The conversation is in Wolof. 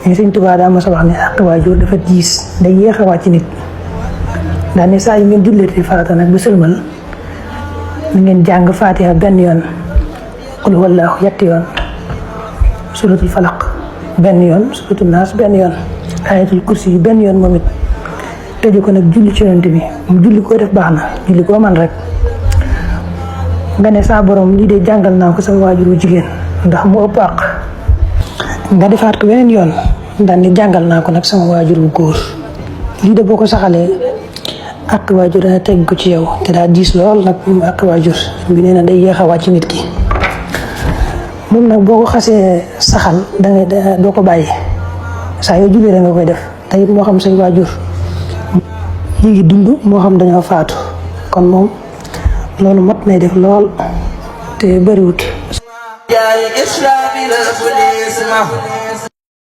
ñu Sëñ Tuubaa daa mos a wax ne àq waajur dafa diis day yéex a wàcc nit daa ne saa yu ngeen julleeti farata nag bu sëlmal na ngeen jàng Faatiha benn yoon qul huwallaahu ñetti yoon suratul falaq benn yoon suratul naas benn yoon ayatul kursi yi benn yoon moom it tëju ko nag julli ci yonent bi mu julli koo def baax na julli koo man rek nga ne saa borom lii de jàngal naa ko sama waajur wu jigéen ndax mu ëpp àq nga defaat ko beneen yoon daan ne jàngal naa ko nag sama waajur wu góor lii de boo ko saxalee àq waajur dana teg ko ci yow te daa diis lool nag moom àq waajur bi nee na day yéex a wàcc nit ki moom nag boo ko xasee saxal dangay doo ko bàyyi saa yoo jullee da nga koy def te it moo xam say waajur ñu ngi dund moo xam dañoo faatu kon moom loolu mat nay def lool te bëriwut